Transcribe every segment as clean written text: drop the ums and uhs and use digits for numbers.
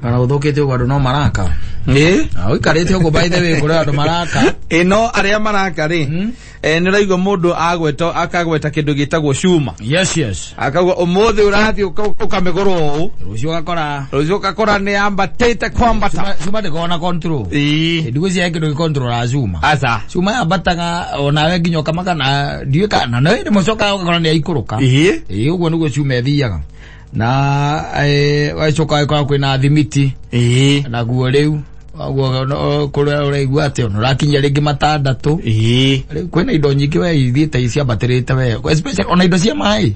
Kana ũthũkĩte ũguo andũ no maraka. Ĩ. Na ũikarĩte ũguo by the way kũrĩ andũ maraka. Ĩno arĩa maraka rĩ, nĩ ũraigua mũndũ agweta akagweta kĩndũ gĩtagwo cuma. Yes, yes. Akauga ũmũthĩ ũrathiĩ ũkamĩgũra ũũ. Rũciũ ũgakora. Rũciũ ũgakora nĩ yambatĩte kwambata. Cuma ndĩkoragwo na control. Ĩ. Ndigwĩciria he kĩndũ gĩkontrolaga cuma. Aca. Cuma yambataga onawe nginya ũkamaka na ndiũĩ kana na rĩmwe ũcokaga ũgakora nĩ yaikũrũka. Ĩ. Ĩ ũguo nĩguo cuma ĩthiaga. Na wacoka ũgakora kwĩna thimiti. Ĩ. Naguo rĩu ũguo kũrĩa ũraigua atĩ ona ũrakinyia rĩngĩ matandatũ. Ĩ. Rĩu kwĩna indo nyingĩ we ithiĩte ciambatĩrĩte we especially ona indo cia maĩ.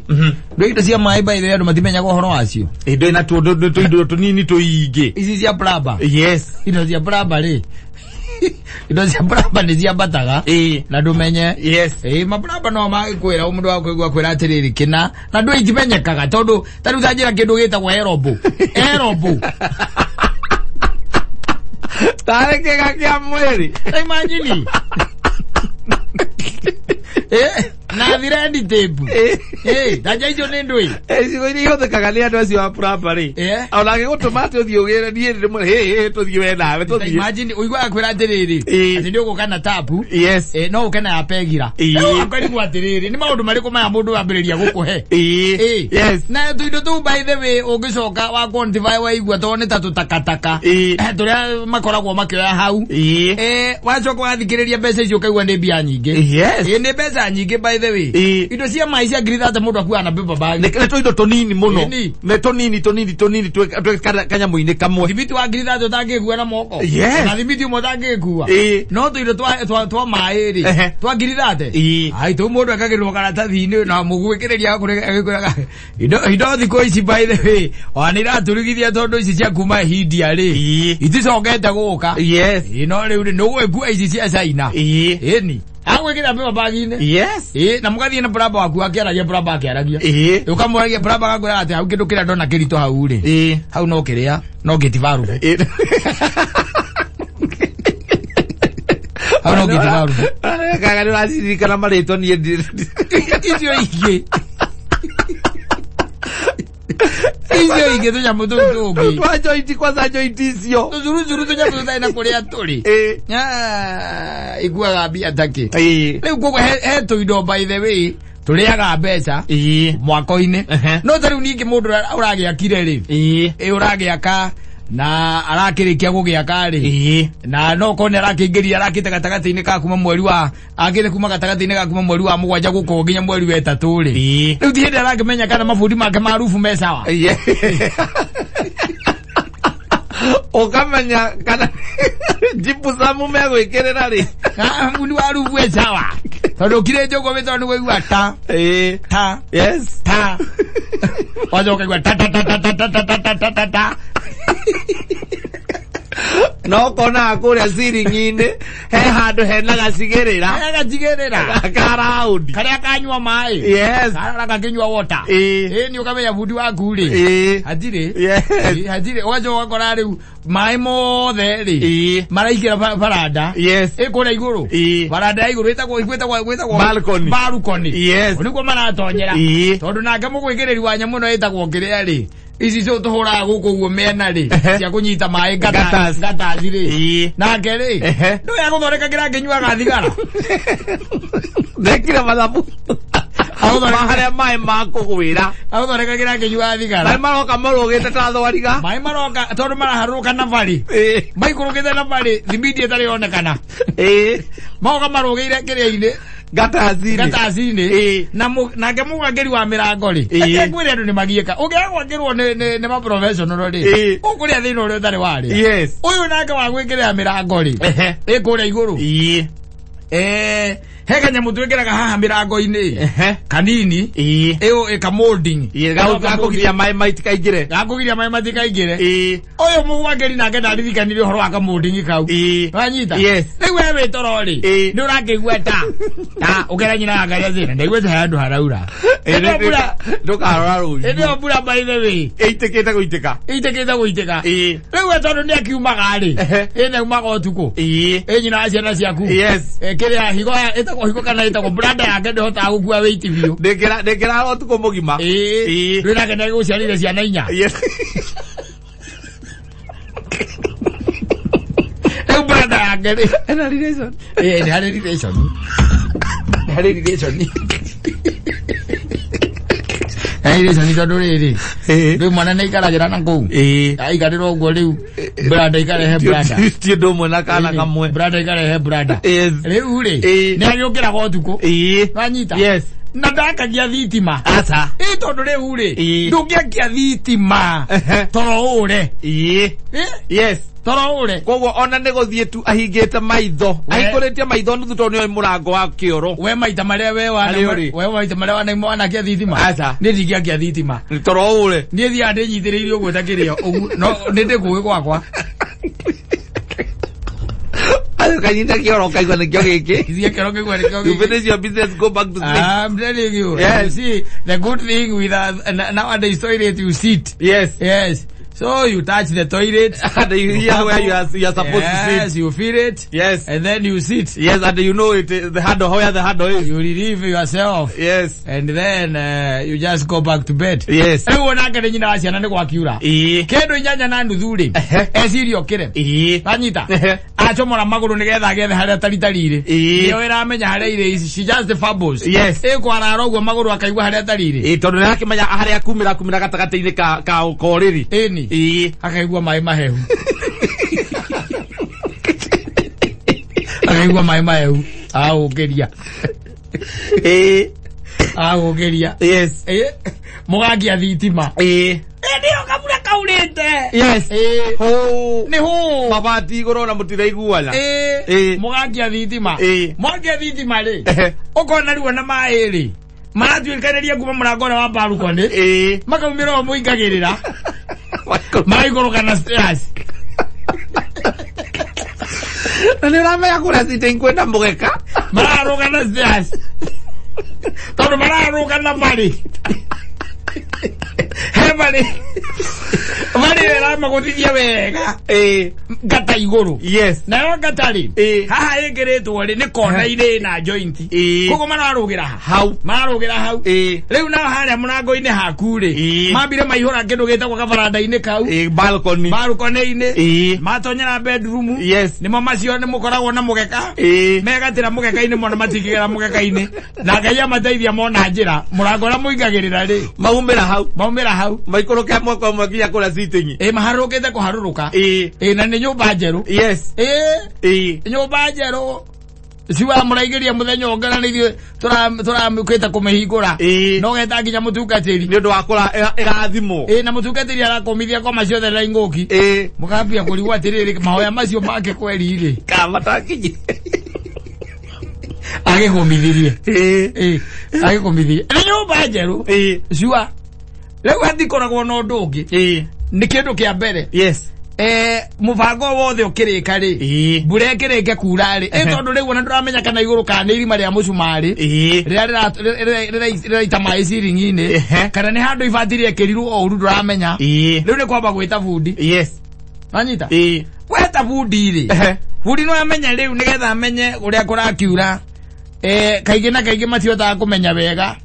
Rĩu indo cia maĩ by the way andũ matimenyaga ũhoro wacio. Indo ina tũindo tũnini tũingĩ. Ici cia plumber. Yes. Indo cia plumber rĩ. Indo cia plumber nĩ ciambataga. Ĩ. Na ndũmenye. Yes. Ĩ maplumber no magĩkwĩra mũndũ wa kũigua kwĩra atĩrĩrĩ kĩna na ndũ itimenyekaga tondũ ta rĩu ta njĩra kĩndũ gĩtagwo aerobo. Aerobo. Tarĩ kĩga kĩa mwĩrĩ. Ta imagine. Na thread tape. Ta njĩra icio nĩ ndũĩ. Icigo iria ihũthĩkaga nĩ andũ acio a plumber rĩ. Ona agĩgũtũma atĩ ũthiĩ ũgĩre niĩ ndĩmwĩre hĩ hĩ tũthiĩ we nawe Ta tũthiĩ. imagine ũiguaga kwĩra atĩrĩrĩ atĩ nĩ ũgũka na tapu. Yes. No ũke na ya pegira. Rĩu ũkarigwo atĩrĩrĩ nĩ maũndũ marĩkũ maya mũndũ wambĩrĩria gũkũhe. Yes. Na tũindo tũu by the way ũngĩcoka wa quantify waigua tondũ nĩ ta tũtakataka. Tũrĩa makoragwo makĩoya hau. Wacoka wathikĩrĩria mbeca icio ũkaigua nĩ mbia nyingĩ. Yes. Nĩ mbeca nyingĩ by the way. Indo cia maĩ cia ngiri thate mũndũ akuaga na paper bag. Nĩ tũindo tũnini mũno. Ĩni. Nĩ tũnini tũnini tũnini twĩ kanyamũ-inĩ kamwe. Thimiti wa ngiri thate ũtangĩkua na moko. Yes. Na thimiti ũmwe ũtangĩkua. No tũindo twa maĩ rĩ. Twa ngiri thate. Ai tũu mũndũ ekagĩrwo karatathi-inĩ na mũgwĩkĩrĩria agĩkwĩraga indo thikũ ici by the way ona nĩ iratũrigithia tondũ ici cia kuma India rĩ iticokete gũka. Yes. No rĩu rĩ nĩ ũgũgĩkua ici cia China. Ĩni. Agwĩkĩra paper bag-inĩ. Yes. Na mũgathiĩ na plumber waku akĩaragia plumber akĩaragia. Ũkamũragia plumber agakwĩra atĩ hau kĩndũ kĩrĩa ndona kĩritũ hau rĩ. Hau no kĩrĩa no gate valve. Hau no gate valve. Kaga nĩ ũraciririkana marĩtwa niĩ Icio ingĩ. Icio ingĩ tũnyamũ tũu tũngĩ. Twa joint kwanza joint icio. Tũcurucuru tũnyamũ tũtarĩ na kũrĩa tũrĩ. Ikuaga mbia takĩ. Rĩu koguo he tũindo by the way tũrĩaga mbeca mwako-inĩ. No ta rĩu ningĩ mũndũ ũragĩakire rĩ. Ũragĩaka na arakĩrĩkia gũgĩaka rĩ. Na no korwo nĩ arakĩingĩria arakĩte gatagatĩ-inĩ ka kuma mweri wa akĩte kuma gatagatĩ-inĩ ka kuma mweri wa mũgwanja gũkũ nginya mweri wa ĩtatũ rĩ. Rĩu ti hĩndĩ arakĩmenya kana mabundi make ma rubu me sawa. Ũkamenya kana jipusamu megwĩkĩrĩra rĩ. Bundi wa rubu e sawa. Tondũ ũkirĩte ũguo wĩ tondũ nĩ kũigua ta. Ta. Yes. Ta. Wacoka ũkaigua ta ta ta ta ta ta ta ta ta ta ta ta. No ũkonaga kũrĩa ciringi-inĩ he handũ hena gacigĩrĩra. He gacigĩrĩra. Ka raundi. Karĩa kanyua maĩ. Yes. Karora gakĩnyua water. Nĩ ũkamenya bundi waku rĩ. Hatirĩ. Yes. Hatirĩ. Ũgacoka ũgakora rĩu maĩ mothe rĩ. Maraingĩra baranda. Yes. Ĩ kũrĩa igũrũ. Baranda ya igũrũ ĩtagwo Balcony. Balcony. Yes. Nĩguo maratonyera. Tondũ nake mũgwĩkĩrĩri wa nyamũ ĩno ĩtagwo kĩrĩa rĩ. Ici cio tũhũraga gũkũ ũguo mĩena rĩ. Cia kũnyita maĩ Gutters. gutters rĩ. Nake rĩ. Ndũĩ agũthondeka kĩrĩa akĩnyuaga thigara. Ndekire mathabu. Harĩa maĩ makũgwĩra. Agũthondeka kĩrĩa akĩnyuaga thigara. Maĩ maroka marũgĩte ta thwariga. Maĩ maroka tondũ maraharũrũka na barĩ. Maikũrũkĩte na barĩ thimiti ĩtarĩ yonekana. Magoka marũgĩire kĩrĩa-inĩ. Gataci-inĩ. Gataci-inĩ. Na nake mũgwakĩri wa mĩrango rĩ. Reke ngwĩre andũ nĩ magiĩka. Ũngĩaga gwakĩrwo nĩ ma professional rĩ. Ũkũrĩa thĩna ũrĩa ũtarĩ warĩa. Yes. Ũyũ nake wa gwĩkĩrĩra mĩrango rĩ. Ĩ kũrĩa igũrũ. He kanyamũ twĩkĩraga haha mĩrango-inĩ. Kanini. Ĩyo ĩka molding. Gakũgiria maĩ matikaingĩre. Gakũgiria maĩ matikaingĩre. Ũyũ mũgwakĩri nake ndaririkanire ũhoro wa kamũndingi kau. Wanyita? Yes. Rĩu we wĩ toro rĩ. Nĩ ũrakĩigua ta. Ta ũkera nyina wa Ngai atĩrĩ, ndaigua ta handũ haraura. Ĩno mbura. Ndũkarora rũciũ. Ĩno mbura by the way. Ĩitĩkĩte gũitĩka. Ĩitĩkĩte gũitĩka. Rĩu we tondũ nĩ akiumaga rĩ. Ĩna umaga ũtukũ. Ĩ nyina wa ciana ciaku. Yes. Kĩrĩa higo ĩtagwo higo kana ĩtagwo branda yake ndĩhotaga gũkua weight biũ. Ndĩngĩrara ũtukũ mũgima. Ndwĩ nake nĩ agũciarire ciana inya. Yes. Nake rĩ Ena relation. Ĩĩ, nĩ harĩ relation. Nĩ harĩ relation. Harĩ relation tondũ rĩrĩ Ĩĩ. rĩu mwana nĩ aikaragĩra na kũu. Ĩĩ. Aikarĩra ũguo rĩu brada ikarehe brada. Ti ũndũ ũmwe na kana kamwe. Brada ikarehe brada. Yes. Rĩu rĩ Ĩĩ. nĩ agĩũkĩraga ũtukũ. Ĩĩ. Wanyita? Yes. Na ndakagia thitima. Aca. Ĩ tondũ rĩu rĩ Ĩĩ. ndũngĩakia thitima Ehe. toro ũre. Ĩĩ. Ĩ? Yes. Toro ũre. Koguo ona nĩ gũthiĩ tu ahingĩte maitho. Ahingũrĩtie maitho nuthu tondũ nĩoĩ mũrango wa kĩoro. We maita marĩa we wana Harĩ ũrĩ. we maita marĩa wana wanakia thitima. Aca. Niĩ ndingĩakia thitima. Toro ũre. Niĩ thiaga ndĩnyitĩrĩire ũguo ta kĩrĩa ũguo no nĩ ndĩkũĩ gwakwa. Kanyita kĩoro kaigua nĩkĩo gĩkĩ. Ithiĩ kĩoro kĩgua nĩkĩo You gĩkĩ. finish your business, go back to sleep. I'm telling you. Yes. You see, the good thing with nowadays toilet you sit. Yes. Yes. So you touch the toilet. And you hear where you are supposed to sit. Yes, you feel it. Yes. And then you sit. Yes, and you know it, the handle, where the handle is. You relieve yourself. Yes. And then you just go back to bed. Yes. Rĩu onake nĩ nyina wa ciana nĩ gwakiura. Ĩĩ. Kĩndũ 8:30 rĩ. Ehe. Eciria okĩre. Ĩĩ. Wanyita? Ehe. Acomora magũrũ nĩgetha agethe harĩa taritari irĩ. Ĩĩ. Nĩyo ĩramenya harĩa irĩ ici. She just fumbles. Yes. Ĩkwarara ũguo magũrũ akaigua harĩa tari irĩ. Ĩĩ, tondũ nĩarakĩmenya harĩa kumĩra gatagatĩ-inĩ ka korĩrĩ. Ĩni. Ĩĩ. Akaigua maĩ mahehu. Akaigua maĩ mahehu. Agũkĩria. Ĩĩ. Agũkĩria. Yes. Ĩ. Mũgakia thitima. Ĩĩ. Ĩ nĩyo kabura kaurĩte. Yes. Ĩ. Hũ. Nĩ hũ. Mabati igũrũ ona mũtiraiguana. Ĩ. Ĩ. Mũgakia thitima. Ĩ. Mwakia thitima rĩ. Ehe. Ũkona rĩu ona maĩ rĩ. Maratuĩkanĩria kuma mũrango ũrĩa wa balcony. Ĩĩ. Makaumĩra o mũingagĩrĩra. Magaikũrũka na stairs. Na nĩ ũramenya kũrĩa sitting kwĩna mũgeka. Mararũga na stairs. Tondũ mararũga na marĩ. He marĩ. Marĩ ĩramagũthithia wega. Ĩĩ. Ngata igũrũ. Yes. Nayo ngata rĩ. Ĩĩ. Haha ĩkĩrĩtwo rĩ nĩ kona irĩ na joint. Ĩĩ. Koguo mararũgĩra ha. Hau. Mararũgĩra hau. Ĩĩ. Rĩu nao harĩa mũrango-inĩ haku rĩ. Ĩĩ. Mambire maihũra kĩndũ gĩtagwo kabaranda-inĩ kau. Ĩĩ, balcony. Balcony-inĩ. Ĩĩ. Matonyera bedroom. Yes. Nĩmo macio nĩ mũkoragwo na mũgeka. Ĩĩ. Megatĩra mũgeka-inĩ mona matingĩgera mũgeka-inĩ. Na Ngai amateithia mona njĩra. Mũrango ũrĩa mũingagĩrĩra rĩ. Maumĩra hau. Maumĩra hau. Maikũrũke mwaka ũmwe nginya kũrĩa sitting. Ĩ maharũrũkĩte kũharũrũka. Ĩĩ. Ĩ na nĩ nyũmba njerũ. Yes. Ĩ Ĩĩ. nyũmba njerũ. Ciwa mũraigĩria mũthenya ũngĩ na nĩ ithuĩ tũramũkĩte kũmĩhingũra. Ĩĩ. No geta nginya mũtungatĩri. Nĩ ũndũ wa kũra ĩrathimwo. Ĩ na mũtungatĩri arakũmithia ngoma ciothe na ingũki. Ĩĩ. Mũkambia kũrigwo atĩrĩrĩ mahoya macio make kweri rĩ. Kama takinyi. Agĩkũmithirie. Ĩĩ. Ĩ agĩkũmithirie. Nĩ nyũmba njerũ. Ĩĩ. Ciwa. Rĩu hatikoragwo na ũndũ ũngĩ. Ĩĩ. Nĩ kĩndũ kĩa mbere. Yes. Mũbango wothe ũkĩrĩka rĩ. Ĩĩ. Mbura ĩkĩrĩke kura rĩ. Ĩ tondũ rĩu ona ndũramenya kana igũrũ kana nĩ irima rĩa mũcumarĩ. Ĩĩ. Rĩrĩa rĩraita maĩ ciringi-inĩ. Ehe. Kana nĩ handũ ibati rĩekĩrirwo o ũru ndũramenya. Ĩĩ. Rĩu nĩ kwamba gwĩta bundi. Yes. Wanyita? Ĩĩ. Weta bundi rĩ. Ehe. Bundi no amenye rĩu nĩgetha amenye ũrĩa kũrakiura. Kaingĩ na kaingĩ matihotaga kũmenya wega.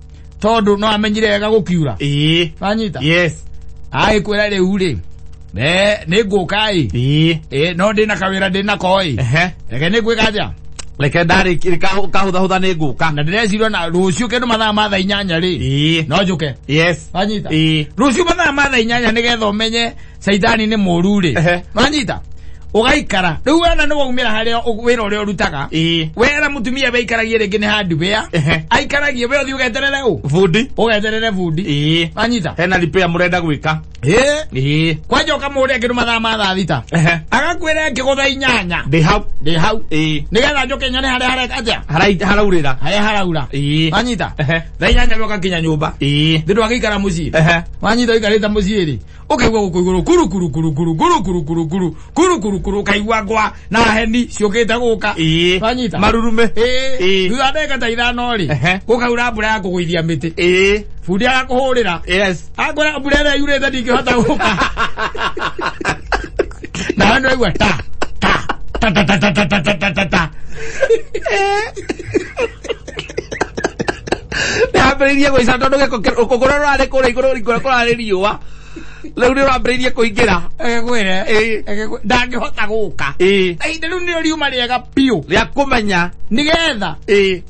Tondũ no amenyire wega gũkiura. Ĩĩ. Wanyita? Yes. Agĩkwĩra rĩu rĩ. Nĩ ngũka ĩ. Ĩĩ. No ndĩna kawĩra ndĩnako ĩ. Ehe. Reke nĩ ngwĩka atĩa? Reke ndarĩ kahũthahũtha nĩ ngũka. Na ndĩreciria na rũciũ kĩndũ mathaa ma thaa 8 rĩ. Ĩĩ. No njũke. Yes. Wanyita? Ĩĩ. Rũciũ mathaa ma thaa 8 nĩgetha ũmenye caitani nĩ mũũru rĩ. Ehe. Wanyita? Ũgaikara. Rĩu wena nĩ waumĩra harĩa wĩra ũrĩa ũrutaga. Ĩĩ. Wera mũtumia we aikaragie rĩngĩ nĩ hardware. Ehe. Aikaragie we ũthiĩ ũgeterere ũ? Bundi. Ũgeterere bundi. Ĩĩ. Wanyita? Hena repair mũrenda gwĩka. Ĩĩ. Ĩĩ. Kwanja ũkamũria kĩndũ mathaa ma thaa 6. Ehe. Agakwĩra ngĩgũtha 8. Ndĩ hau. Ndĩ hau. Ĩĩ. Nĩgetha njũke nyone harĩa hareka atĩa? Haraurĩra. Harĩa haraura. Ĩĩ. Wanyita? Ehe. Thaa 8 we ũgakinya nyũmba. Ĩĩ. Thĩ ndwagĩikara mũciĩ. Ehe. Wanyita ũikarĩte mũciĩ rĩ. Ũkaigua gũkũ igũrũ kuru kuru kuru kuru kuru kuru kuru kuru kuru kuru kuru ũkaigua ngwa na heni ciũkĩte gũka. Ĩĩ. Wanyita? Marurume. Ĩĩ. Ĩĩ. Thutha wa ndagĩka ta 5 rĩ. Ehe. Gũkaura mbura ya kũgũithia mĩtĩ. Ĩĩ. Bundi agakũhũrĩra. Yes. Akwĩra mbura ĩrĩa yurĩte ndingĩhota gũka. Nawe nĩwaigua ta ta ta ta ta ta ta ta ta ta ta ta. Nĩ hambĩrĩirie gwĩca tondũ gĩko kũrĩa rũrarĩ kũrĩa igũrũ kũrarĩ riũa. Rĩu nĩ ũrambĩrĩirie kũingĩra. Egwĩre ndangĩhota gũka. Na ihinda rĩu nĩrĩo riuma rĩega biũ rĩa kũmenya nĩgetha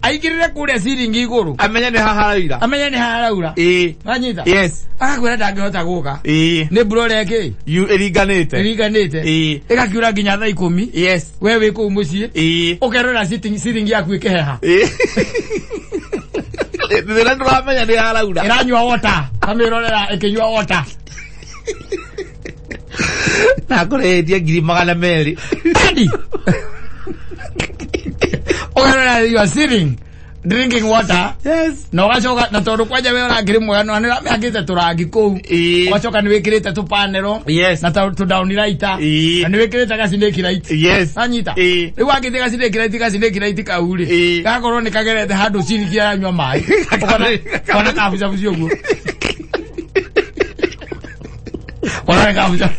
aingĩrĩre kũrĩa ciringi igũrũ, amenye nĩ haharaira, amenye nĩ haraura. Wanyita? Yes. Agakwĩra ndangĩhota gũka nĩ mbura ũrĩa ĩkĩ ĩringanĩte, ĩringanĩte, ĩgakiura nginya thaa 10. Yes. We wĩ kũu mũciĩ ũkerora ciringi yaku ĩkĩheha. Thĩna ndũramenya nĩ haraura. Ĩranyua water, kamĩrorera ĩkĩnyua water. Na ngũrĩhĩtie 200,000. Daddy. Ũkerora you are sitting drinking water. Yes. Na ũgacoka na tondũ kwanja we ũrakĩrĩ mwega no nĩ ũramĩhakĩte tũrangi kũu. Ũgacoka nĩ wĩkĩrĩte tũpanero. Yes. Na tũ down lighter. Na nĩ wĩkĩrĩte gacinĩki light. Yes. Anyita. Rĩu wakĩte gacinĩki light kau rĩ. Gakorwo nĩ kagerete handũ ciringi yaranyua maĩ. Ũkona kabucabuci ũguo. Ona nĩ kabuca.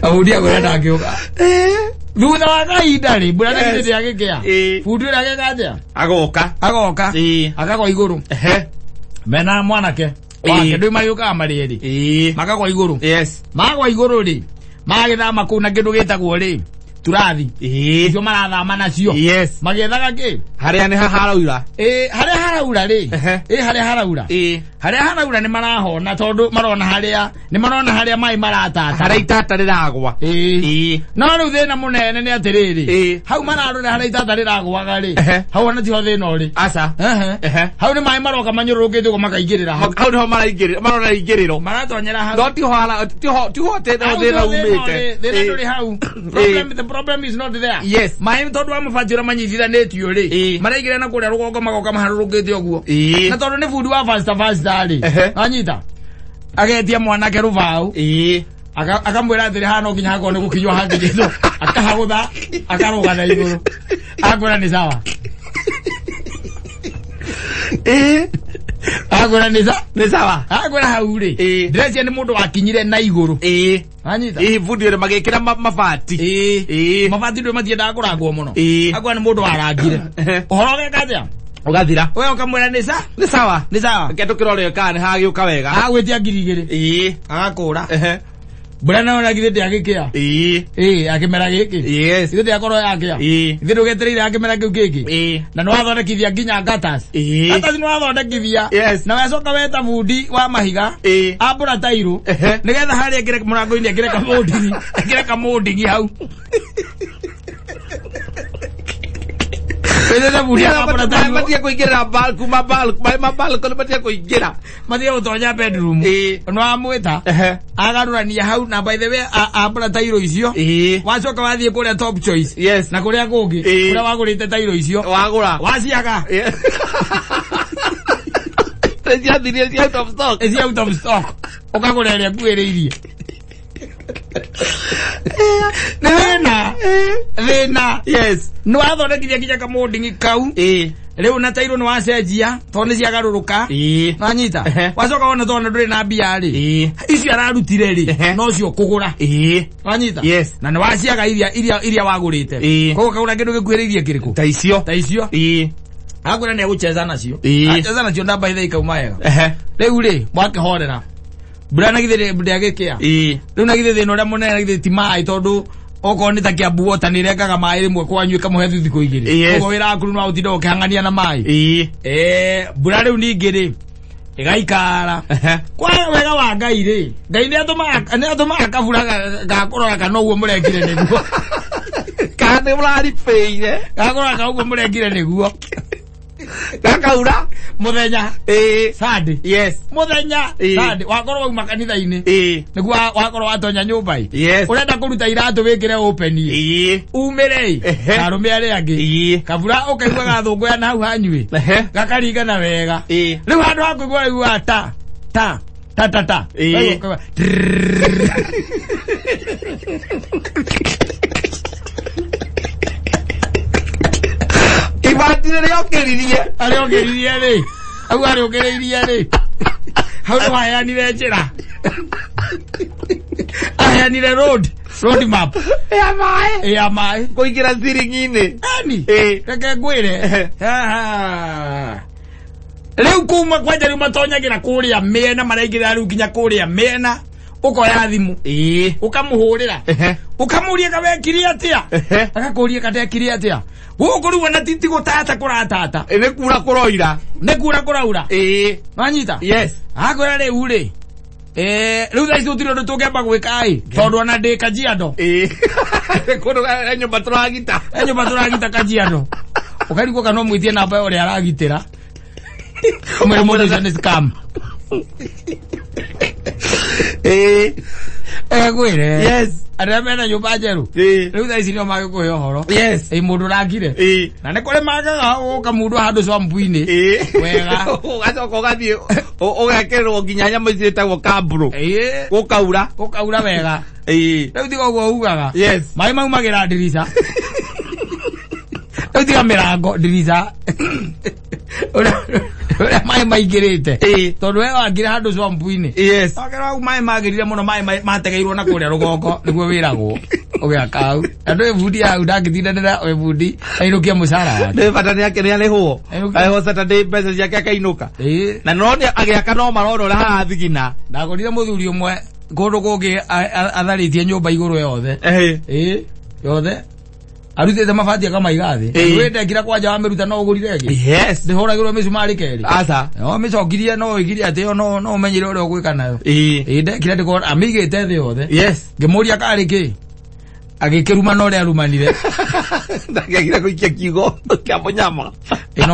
Abundi agwĩra ndangĩũka. Thutha wa kahinda rĩ, mbura nĩ githĩ ndĩagĩkĩa. Bundi ũrĩa ageka atĩa? Agoka. Agoka. Akagwa igũrũ. Mena mwanake wake ndũĩ magĩũkaga marĩ erĩ. Makagwa igũrũ. Yes. Magwa igũrũ rĩ, magagĩthama kũu na kĩndũ gĩtagwo rĩ, turathi. Icio marathama nacio. Yes. Magĩethaga kĩ? Harĩa nĩ haharaura. Harĩa haraura rĩ. Harĩa haraura. Harĩa haraura nĩ marahona tondũ marona harĩa nĩ marona harĩa maĩ maratata. Harĩa itata rĩragwa. No rĩu thĩna mũnene nĩ atĩrĩrĩ, hau mararora harĩa itata rĩragwaga rĩ, hau ona tiho thĩna ũrĩ. Aca. Hau nĩ maĩ maroka manyũrũrũkĩte ũguo makaingĩrĩra hau. Hau nĩho maraingĩrĩra, marona ingĩrĩro. Maratonyera hau. No tiho tiho thĩna umĩte. Thĩna ndũrĩ hau. The problem is not there. Yes. Maĩ tondũ wa mabati ũrĩa manyitithanĩtio rĩ, maraingĩra na kũrĩa rũgongo magoka maharũrũkĩte ũguo. Na tondũ nĩ bundi wa faster faster rĩ, anyita. Agetia mwanake rũbaũ. Akamwĩra atĩrĩ haha no nginya hakorwo nĩ gũkinywo hakinyĩtwo. Akahagũtha, akarũga na igũrũ. Akwĩra nĩ sawa. Akwĩra nĩ sawa. Nĩ sawa. Akwĩra hau rĩ. Ndĩreciria nĩ mũndũ wakinyire na igũrũ. Anyita. Bundi ũrĩa magĩkĩra mabati. Mabati ndũ matiendaga kũrangwo mũno. Akwĩra nĩ mũndũ warangire. Ũhoro ũgeka atĩa? Ũgathira. We ũkamwĩra nĩ sawa. Nĩ sawa. Nĩ sawa. Reke tũkĩrore kana nĩ hagĩũka wega. Agwĩtia 2,000. Agakũra. Mbura nayo na githĩ ndĩagĩkĩa. Akĩmera gĩkĩ. Yes. Githĩ ndĩakorwo yakĩa. Githĩ ndũgetereire akĩmera kĩu kĩngĩ. Na nĩwathondekithia nginya gutters. Gutters nĩwathondekithia. Yes. Na wacoka weta bundi wa mahiga. Ambũra tairũ. Nĩgetha harĩa ekĩre mũrango-inĩ ekĩre kamũndingi. Ekĩre kamũndingi hau. Wetete bundi akambũra tairũ. Matige kũingĩrĩra kuma maĩ ma balcony matige kũingĩra. Matige gũtonya bedroom. Nĩwamwĩta. Agarũrania hau na by the way ambũra tairũ icio. Wacoka wathiĩ kũrĩa Top Choice. Yes. Na kũrĩa kũngĩ. Kũrĩa wagũrĩte tairũ icio. Wagũra. Waciaga. Ciathirie ci out of stock. Ci out of stock. Ũkagũra ĩrĩa ĩkuhĩrĩirie. Nĩ thĩna. Thĩna. Yes. Nĩwathondekithia nginya kamũndingi kau. Rĩu na tairũ nĩwacenjia tondũ nĩciagarũrũka. Wanyita? Wacoka wona tondũ ndũrĩ na mbia rĩ, icio ararutire rĩ, nocio kũgũra. Wanyita? Yes. Na nĩwaciaga iria wagũrĩte. Koguo ũkagũra kĩndũ gĩkuhĩrĩirie kĩrĩkũ? Ta icio. Ta icio. Akwĩra nĩegũcheza nacio. Acheza nacio namba ithe ikauma wega. Rĩu rĩ, mwakĩhorera. Mbura na githĩ ndĩagĩkĩa. Rĩu na githĩ thĩna ũrĩa mũnene na githĩ ti maĩ tondũ okorwo nĩ ta Kiambu Water nĩ ĩrengaga maĩ rĩmwe kwanyu ĩkamũhe thikũ igĩrĩ. Koguo wĩra waku no ũtinde ũkĩhang'ania na maĩ. Mbura rĩu ningĩ rĩ, ĩgaikara. Kwa wega wa Ngai rĩ, Ngai nĩ atũmaga kabura gakũrora kana ũguo mũrekire nĩguo. Kana nĩ mũraribĩire. Gakũrora kana ũguo mũrekire nĩguo. Gakaura. Mũthenya. Sunday. Yes. Mũthenya. Sunday. Wakorwo wauma kanitha-inĩ. Nĩguo wakorwo watonya nyũmba ĩ. Yes. Ũrenda kũruta iratũ wĩkĩre open ĩ. Umĩre ĩ. Na arũme arĩa angĩ. Kabura ũkaigua gathũngũya na hau hanyu ĩ. Gakaringana wega. Rĩu handũ ha kũigua ũiguaga ta ta ta ta ta. Ũkaigua Ibati rĩokĩririe. Arĩokĩririe rĩ. Hau arĩũkĩrĩirie rĩ. Hau nĩ waheanire njĩra. Aheanire road map. Ya maĩ. Ya maĩ. Kũingĩra ciringi-inĩ. Eni. Reke ngwĩre. Rĩu kuma kwanja rĩu matonyagĩra kũrĩa mĩena maraingĩra rĩu nginya kũrĩa mĩena ũkoya thimũ ũkamũhũrĩra ũkamũria kawekire atĩa agakũria katekire atĩa gũkũ rĩu ona ti gũtata kũratata nĩ kura kũroira nĩ kura kũraura nwanyita yes akwĩra rĩu rĩ rĩu thaa ici gũtirĩ ũndũ tũngĩamba gwĩka ĩ tondũ ona ndĩ Kajiado kũndũ nyũmba tũragita nyũmba tũragita Kajiado ũkarigwo kana ũmwĩtie namba ya ũrĩa aragitĩra ũmwĩre mũndũ ũcio nĩ scam Egwĩre yes arĩa mena nyũmba njerũ rĩu thaa ici nĩo magĩkũhe ũhoro yes ĩ mũndũ ũrakire na nĩ kũrĩ magaga gũka mũndũ handũ swamp-inĩ wega ũgacoka ũgathiĩ ũgekĩrĩrwo nginya nyamũ ici ĩtagwo kamburu gũkaura gũkaura wega rĩu tiga ũguo ugaga yes maĩ maumagĩra ndirica rĩu tiga mĩrango ndirica ũrĩa maĩ maingĩrĩte tondũ we wangire handũ swamp-inĩ yes Okerwo maĩ magĩrire mũno maĩ mategeirwo na kũrĩa rũgongo nĩguo wĩragwo ũgĩaka hau na ndũĩ bundi hau ndangĩtindanĩra wĩ bundi ainũkie mũcara wake nĩ bata nĩ ake nĩ arĩhwo arĩhwo Saturday mbeca ciake akainũka na no agĩaka no marona ũrĩa harathigina ndagũrire mũthuri ũmwe kũndũ kũngĩ atharĩtie nyũmba igũrũ yothe yothe arutĩte mabati akamaiga thĩ wĩ ndekira kwanja wamĩruta no ũgũrire ĩngĩ yes ndĩhũragĩrwo mĩcumarĩ kerĩ aca no mĩcokirie no ũigire atĩ ĩyo no ũmenyire ũrĩa ũgwĩka nayo ĩ ndekira ndĩkona amĩigĩte thĩ yothe yes ngĩmũria karĩ kĩ agĩkĩruma na ũrĩa arumanire ndagĩagire gũikia kiugo kĩa mũnyama ĩ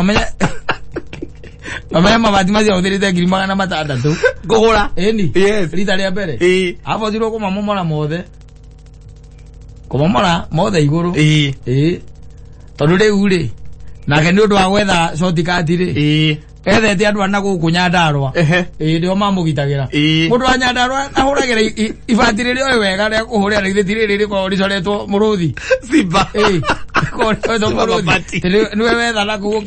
nomenye mabati macio ahũthĩrĩte 600,000 kũgũra ĩni yes rita rĩa mbere abotirwo kũmamomora mothe kũmomora mothe igũrũ tondũ rĩu rĩ nake nĩ ũndũ wa gwetha shortcut rĩ ethete andũ ana gũkũ Nyandarũa nĩo mamũgitagĩra mũndũ wa Nyandarũa ahũragĩra ibati rĩrĩa oĩ wega rĩa kũhũrĩra na githĩ ti rĩrĩ rĩkoragwo rĩcoretwo mũrũthi simba rĩkoragwo rĩcoretwo mũrũthi nĩwe wetha na kũu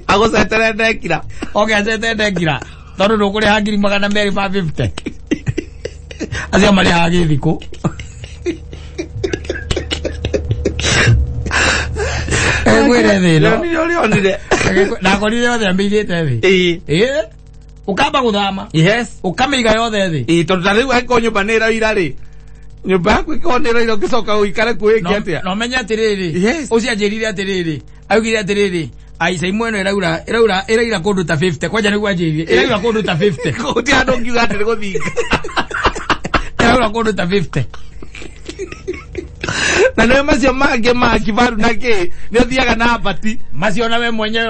agũcetere ndekira oke acete ndekira tondũ ndũkũrĩha 250,000 acio marĩhaga gĩthikũ Egwĩre thĩ ĩno ndakorire yothe ambĩigĩte thĩ ũkamba gũthama yes ũkamĩiga yothe thĩ tondũ ta rĩu angĩkorwo nyũmba nĩ ĩroira rĩ nyũmba yaku ĩkorwo nĩ ĩroira ũngĩcoka ũikare kuo ĩngĩ atĩa no menye atĩrĩrĩ ũcio anjĩrire atĩrĩrĩ augire atĩrĩrĩ aica imwe ĩno ĩraura ĩraura ĩraira kũndũ ta 50 kwanja nĩguo anjĩrire ĩraura kũndũ ta 50 gũtirĩ handũ ũngiuga atĩ nĩ gũthinga ĩraura kũndũ ta 50 na nĩ macio mangĩ ma kibaru na kĩ nĩ ũthiaga na mbati macio na we mwenyewe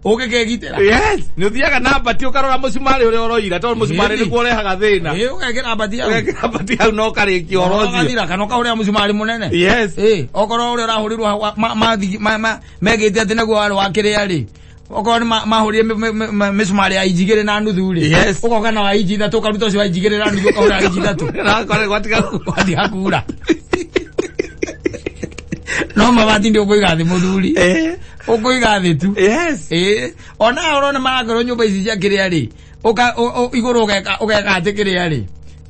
ũngĩkĩgitĩra yes nĩ ũthiaga na mbati ũkarora mũcumarĩ ũrĩa ũroira tondũ mũcumarĩ nĩguo ũrehaga thĩna ũgekĩra mbati hau ũgekĩra mbati hau na ũkarĩkia ũhoro ũcio ũgathira kana ũkahũrĩra mũcumarĩ mũnene yes okorwo ũrĩa ũrahũrĩrwo megĩte atĩ naguo warĩ wa kĩrĩa rĩ okorwo nĩ mahũrire mĩcumarĩ ya inji 2.5 rĩ yes ũkoka na wa inji 3 ũkaruta ũcio wa inji 2.5 ũkahũra inji 3 na gwatiga kura no mabati ndio ũkũiga thĩ mũthuri ũkũiga thĩ tu yes ona ũrona marakorwo nyũmba ici cia kĩrĩa rĩ igũrũ ũgeka atĩ kĩrĩa rĩ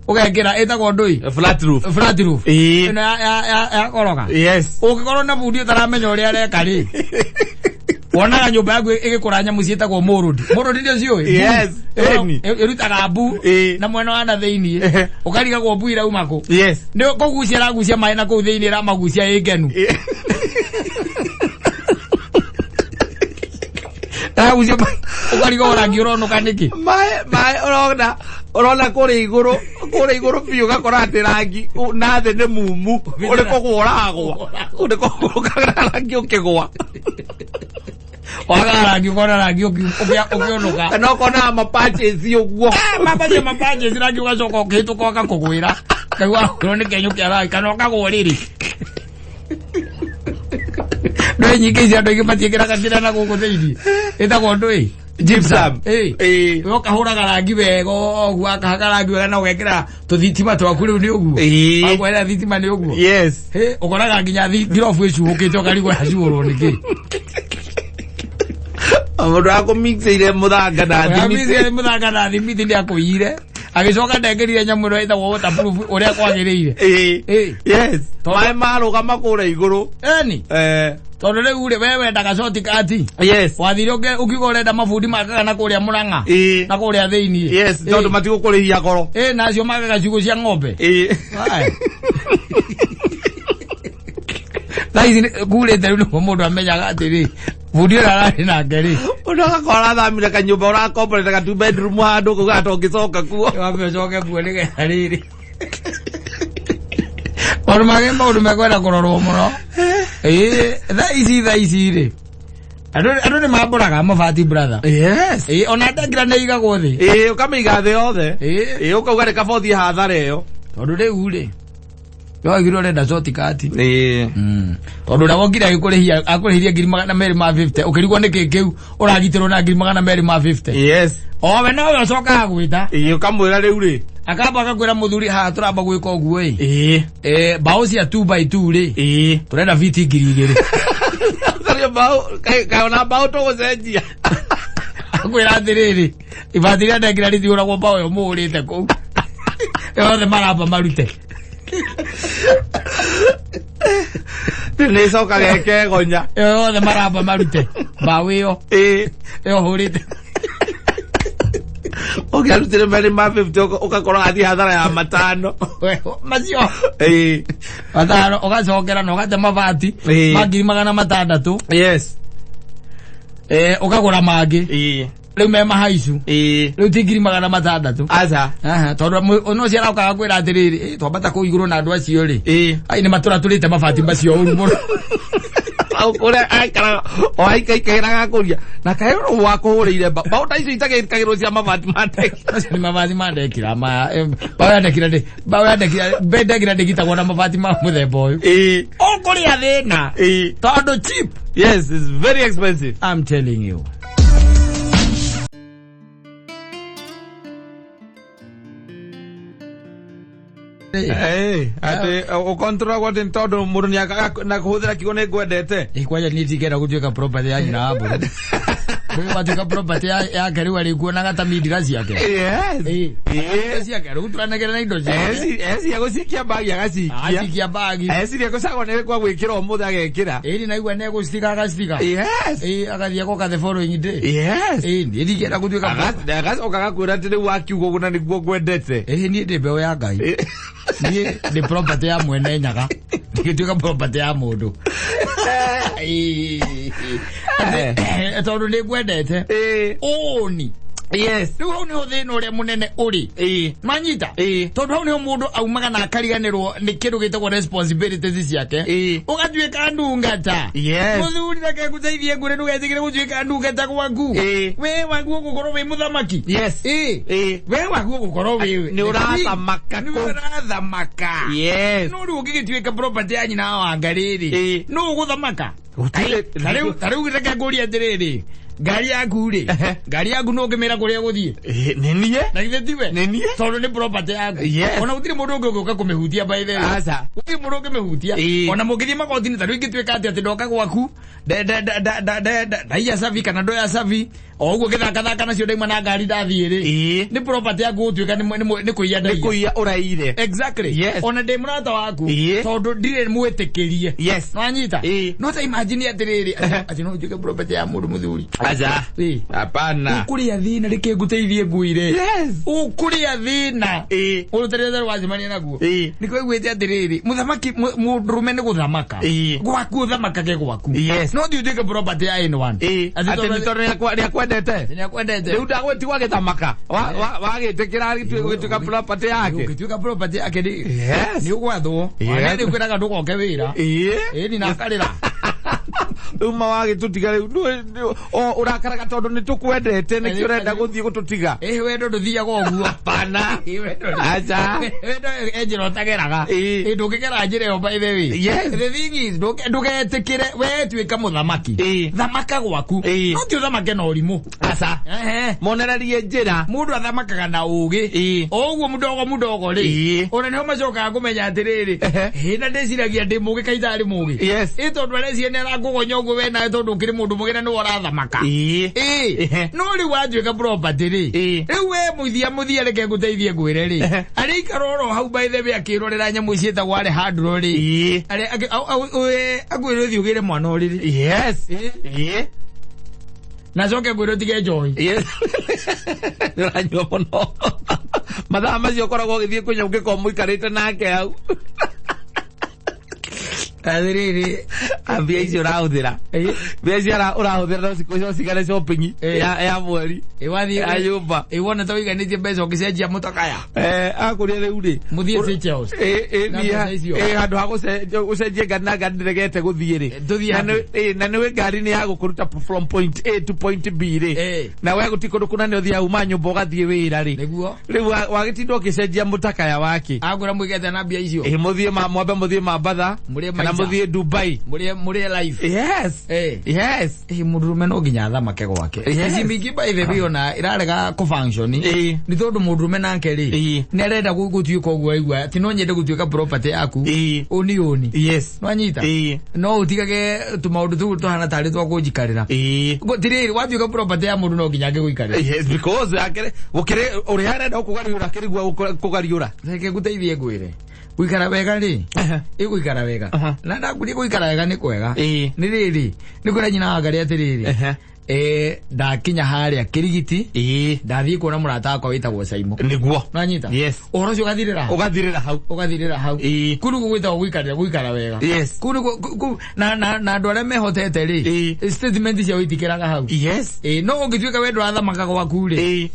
ũgekĩra ĩtagwo ndũi flat roof flat roof ĩno ya koroga yes ũngĩkorwo na bundi ũtaramenya ũrĩa areka rĩ wonaga nyũmba yaku ĩgĩkũra nyamũ ciĩtagwo mũrũndi mũrũndi ndio ciũĩ yes ĩrutaga mbu na mwena wa na thĩiniĩ ũkarigagwo mbu irauma kũ yes nĩ kũgucia ĩragucia maĩ na kũu thĩiniĩ ĩramagucia ĩ ngenu ĩragucia maĩ ũkarigwo rangi ũronũka nĩkĩ maĩ ũrona ũrona kũrĩa igũrũ biũ ũgakora atĩ rangi na thĩ nĩ mumu ũrĩ kũgwa ũragwa ũrĩ kũgwa ũkagera rangi ũkĩgwa waga rangi ũkona rangi ũkĩũnũka kana ũkona mapatches ũguo mapaches rangi ũgacoka ũkĩhĩtũka ũgakũgwĩra kaigua wahũrwo nĩ kĩenyũ kĩa rangi kana ũkagwo rĩrĩ ndũĩ nyingĩ ici andũ aingĩ matiĩkĩraga kĩrĩa na gũkũ thĩiniĩ ĩtagwo ndũĩ gypsum we ũkahũraga rangi wega ũguo akahaka rangi wega na ũgekĩra tũthitima twaku rĩu nĩ ũguo wakwera thitima nĩ ũguo yes ũkoraga nginya ngirobu ĩcuhũkĩte ũkarigwo yacuhũrwo nĩkĩ mũndũ akũmixĩire mũthanga na thimiti mũthanga na thimiti nĩ akũiyire agĩcoka ndekĩrire nyamũ ĩno ĩtagwo waterproof ũrĩa kwagĩrĩire yes maĩ marũgama kũrĩa igũrũ eni Tondu riu ri we wendaga shortcut. Yes. Wathire ukiuga urenda mabundi makaga na kuria Murang'a. Na kuria thiini. Yes, tondu matigũkũrĩhia goro. Nacio makaga ciugũ cia ng'ombe. Thaa ici kurĩte rĩu nĩguo mũndũ amenyaga atĩrĩ bundi ũrĩa ararĩ nake rĩ. Ũndũ agakorwo arathamire kanyũmba ũrakomborete ga 2 bedroom handũ kau gatongĩcoka kuo. Wambe ũcoke kuo nĩgetha rĩrĩ. Maũndũ mangĩ maũndũ mekwenda kũrorwo mũno. Thaa ici rĩ. Andũ nĩ mambũraga mabati brother. Yes. Ona ndekira nĩ igagwo thĩ. Ũkamĩiga thĩ yothe. Ũkauga rĩ kaba ũthiĩ hathara ĩyo. Tondũ rĩu rĩ. Yoigire ũrenda shortcut. Tondũ ũrĩa wokire agĩkũrĩhia akũrĩhirie 250,000 ũkĩrigwo nĩkĩ kĩu ũragitĩrwo na 250,000. Yes. Owe nowe ũcokaga gwĩta. Ũkamwĩra rĩu rĩ. Akamba agakwĩra mũthuri haha tũramba gwĩka ũguo ĩ. Mbaũ cia 2x2 rĩ. Tũrenda fiti 2,000. Tharia mbaũ kaĩ ona mbaũ tũgũcenjia. Akwĩra atĩrĩrĩ ibati rĩa ndekira rĩtihũragwo mbaũ ĩyo mũhũrĩte kũu. Yothe maramba marute. Nĩ ĩcokaga ĩkegonya. Yothe maramba marute mbaũ ĩyo. Ĩyo hũrĩte. Ũngĩarutire 250 ũgakorwo athiĩ hathara ya 5. Macio. 5 ũgacokera na ũgate mabati ma 600,000. Yes. Ũkagũra mangĩ. Rĩu me mahaicu. Rĩu ti 600,000. Aca. Tondũ no ũcio arokaga kwĩra atĩrĩrĩ twambata kũu igũrũ na andũ acio rĩ. Ai nĩ matũratũrĩte mabati macio ũru mũno. Ũrĩa aikaraga o aikaikairaga kũria na kaĩ ũrũ wakũhũrĩire mbaũ ta icio itagĩkagĩrwo cia mabati ma ndekira. Macio nĩ mabati ma ndekira maya. Mbaũ ya ndekira ndĩ mbaũ ya ndekira mbe ndekira ndĩgitagwo na mabati ma mũthemba ũyũ. Ũkũrĩa thĩna. Tondũ cheap. Yes, it's very expensive. I'm telling you. Atĩ ũkontrolagwo atĩ nĩ tondũ mũndũ nĩ na kũhũthĩra kiugo nĩ ngwendete. Kwanja niĩ ndingĩenda gũtuĩka property ya nyina wa mbũri. Rĩu watuĩka property yake rĩu arĩkuonaga ta mindira ciake. Yes. Ciake rĩu tũranegera na indo ciake. Eciria gũcikia mbagi agacikia. Acikia mbagi. Eciria gũcagwo nĩ kwa gwĩkĩra ũmũthĩ agekĩra. Ĩni naigua nĩ egũcitika agacitika. Yes. Agathiĩ agoka the following day. Yes. Niĩ ndingĩenda gũtuĩka Agacoka agakwĩra atĩ rĩu wakiuga ũguo na nĩguo ngwendete. Niĩ ndĩ mbeũ ya Ngai. Niĩ ndĩ property ya mwene Nyaga. Ndingĩtuĩka property ya mũndũ. Tondũ nĩ ngwendete. Ũni. Yes. Rĩu hau nĩho thĩna ũrĩa mũnene ũrĩ. Manyita. Tondũ hau nĩho mũndũ aumaga na akariganĩrwo nĩ kĩndũ gĩtagwo responsibilities ciake. Ũgatuĩka ndungata. Yes. Mũthuri reke ngũteithie ngwĩre ndũgetĩkĩre gũtuĩka ndungata gwaku. We waku ũgũkorwo wĩ mũthamaki. Yes. We waku ũgũkorwo wĩ Nĩ ũrathamaka. Nĩ ũrathamaka. Yes. No rĩu ũngĩgĩtuĩka property ya nyina wa Wanga rĩrĩ. Nũ ũgũthamaka? Ta rĩu reke ngũrie atĩrĩrĩ. Ngari yaku rĩ. Ngari yaku no ũngĩmĩra kũrĩa ũgũthiĩ. Nĩ niĩ. Na githĩ tiwe? Nĩ niĩ. Tondũ nĩ property yaku. Yes. Ona gũtirĩ mũndũ ũngĩ ũngĩũka kũmĩhutia by the way. Aca. Gũtirĩ mũndũ ũngĩmĩhutia. Ona mũngĩthiĩ magoti-inĩ ta rĩu ingĩtuĩka atĩ ndoka gwaku ndaiya cabi kana ndoya cabi o ũguo ngĩthakathaka nacio ndauma na ngari ndathiĩ rĩ. Nĩ property yaku gũtuĩka nĩ kũiya ndaiya. Nĩ kũiya ũraire. Exactly. Yes. Ona ndĩ mũrata waku. Tondũ ndirĩ mwĩtĩkĩrie. Yes. Nĩwanyita? No ta imagine atĩrĩrĩ atĩ no njuĩke property ya mũndũ mũthuri. Aca. Hapana. Ũkũrĩa thĩna reke ngũteithie ngwĩre. Yes. Ũkũrĩa thĩna. Ũrũtarĩte wacemania naguo. Nĩkĩo iguĩte atĩrĩrĩ mũthamaki mũndũrũme nĩ gũthamaka. Gwaku ũthamakage gwaku. Yes. No ti ũtuĩke property ya anyone. Atĩ nĩ tondũ nĩakwendete. Nĩakwendete. Rĩu ndagwĩtigwo agĩthamaka. Wagĩtĩkĩra gũtuĩka property yake. Ũgĩtuĩka property yake rĩ. Yes. Nĩ ũgwathwo. Nĩ kwĩraga ndũgoke wĩra. Ĩni na akarĩra. Rĩu ma wagĩtũtiga rĩu ũrakaraga tondũ nĩ tũkwendete nĩkĩo ũrenda gũthiĩ gũtũtiga. Wendo ndũthiaga ũguo. Hapana. Aca. Wendo e njĩra ũtageraga. Ndũngĩgera njĩra ĩyo by the way. Yes. The thing is ndũgetĩkĩre we tuĩka mũthamaki. Thamaka gwaku. No ti ũthamake na ũrimũ. Aca. Monererie njĩra. Mũndũ athamakaga na ũgĩ. O ũguo mũdogo mũdogo rĩ. Ona nĩho macokaga kũmenya atĩrĩrĩ. Na ndĩciragia ndĩ mũgĩ kaĩ itarĩ mũgĩ. Yes. Tondũ areciria nĩ arangũgonya ũguo we nawe tondũ ũkĩrĩ mũndũ mũgĩre nĩwe ũrathamaka. Ĩĩ. No rĩu watuĩka property rĩ, Ĩĩ. rĩu we mũthia reke ngũteithie ngwĩre rĩ, Ehe. arĩikara oro hau by the way akĩrorera nyamũ ciĩtagwo Alejandro rĩ, Ĩĩ. akwĩre ũthiĩ ũgĩre mwana ũrĩrĩ. Yes. Ĩĩ. Na acoke ngwĩre ũtige njohi. Yes. Nĩũranyua mũno. Mathaa macio ũkoragwo ũgĩthiĩ kũnyua ũngĩkorwo mũikarĩte nake hau. Atĩrĩrĩ. Mbia icio ũrahũthĩra. Ĩĩ. Mbia icio ũrahũthĩra no cigane shopping Ĩĩ. ya mweri. Ĩ wathiĩ Ya nyũmba. Ĩ wona ta ũiganĩtie mbeca ũgĩcenjia mũtakaya. Akũria rĩu rĩ. Mũthiĩ Seychelles. Ĩ Na niĩ mbeca icio. Handũ ha gũcenjia ngari na ngari ndĩregete gũthiĩ rĩ. Tũthiĩ Na handũ. na nĩwĩ ngari nĩ ya gũkũruta from point A to point B rĩ. Ĩ. Na we gũtirĩ kũndũ kũnene ũthiaga uma nyũmba ũgathiĩ wĩra rĩ. Nĩguo. Rĩu wagĩtinda ũgĩcenjia mũtakaya wake. Akwĩra mũigete na mbia icio. Ĩ mũthiĩ mwambe mũthiĩ Mambatha Mũrĩe kana maica. mũthiĩ Dubai. Mũrĩe life. Yes. Ĩ. Yes. Ĩ mũndũrũme no nginya athamake gwake. Yes. Mĩciĩ mĩingĩ by the way ona ĩrarega kũ-function. Ĩ. Nĩ tondũ mũndũrũme nake rĩ, Ĩ. nĩ arenda gũtuĩka ũguo aigua atĩ no nyende gũtuĩka property yaku. Ĩ. Ũni ũni. Yes. Nĩwanyita? Ĩ. No ũtigage tũmaũndũ tũu tũhana tarĩ twa kũnjikarĩra. Ĩ. Tirĩrĩ watuĩka property ya mũndũ no nginya angĩgũikarĩra. Yes, because akĩrĩ gũkĩrĩ ũrĩa arenda gũkũgariũra akĩrigua kũgariũra. Reke ngũteithie ngwĩre. Gũikara wega rĩ, ĩgũikara wega. Aha. Na ndakwĩria gũikara wega nĩ kwega. Ĩ. Nĩ rĩrĩ, nĩ kwĩra nyina wa Ngarĩ atĩrĩrĩ, Ehe. Ndakinya harĩa Kĩrigiti, Ĩ. ndathiĩ kuona mũrata wakwa wĩtagwo Saimo. Nĩguo. Nĩwanyita? Yes. Ũhoro ũcio ũgathirĩra hau. Ũgathirĩra hau. Ũgathirĩra hau. Ĩ. Kũu nĩguo gwĩtagwo gũikarĩra gũikara wega. Yes. Kũu nĩguo na andũ arĩa mehotete rĩ, Ĩ. statement ciao itikĩraga hau. Yes. Ĩ, no ũngĩtuĩka we ndũrathamaka gwaku rĩ, Ĩ.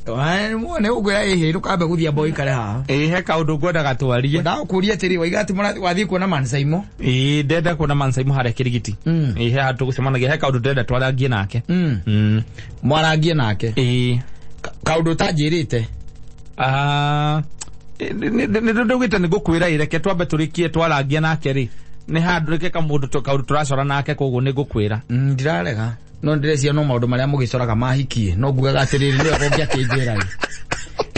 Nĩ ũkwĩra ĩhĩ ndũkambe gũthiĩ amba ũikare haha. Ĩ he kaũndũ ngwendaga twarie. Ndagũkũria atĩrĩ, waiga atĩ wathiĩ kuona Man Saimo. Ĩ ndenda kuona Man Saimo harĩa Kĩrigiti. Ĩ he handũ tũgũcemanagia he kaũndũ ndĩrenda twarangie nake. Mwarangie nake. Ĩ. Kaũndũ ũtanjĩrĩte. Nĩ ndaugĩte nĩ ngũkwĩra ĩ reke twambe tũrĩkie twarangia nake rĩ. Nĩ handũ reke kamũndũ kaũndũ tũracora nake koguo nĩ ngũkwĩra. Ndirarega. No ndĩreciria no maũndũ marĩa mũgĩcoraga mahikie. No ngugaga atĩrĩrĩ, nĩwe ũngĩakĩnjĩra ĩ.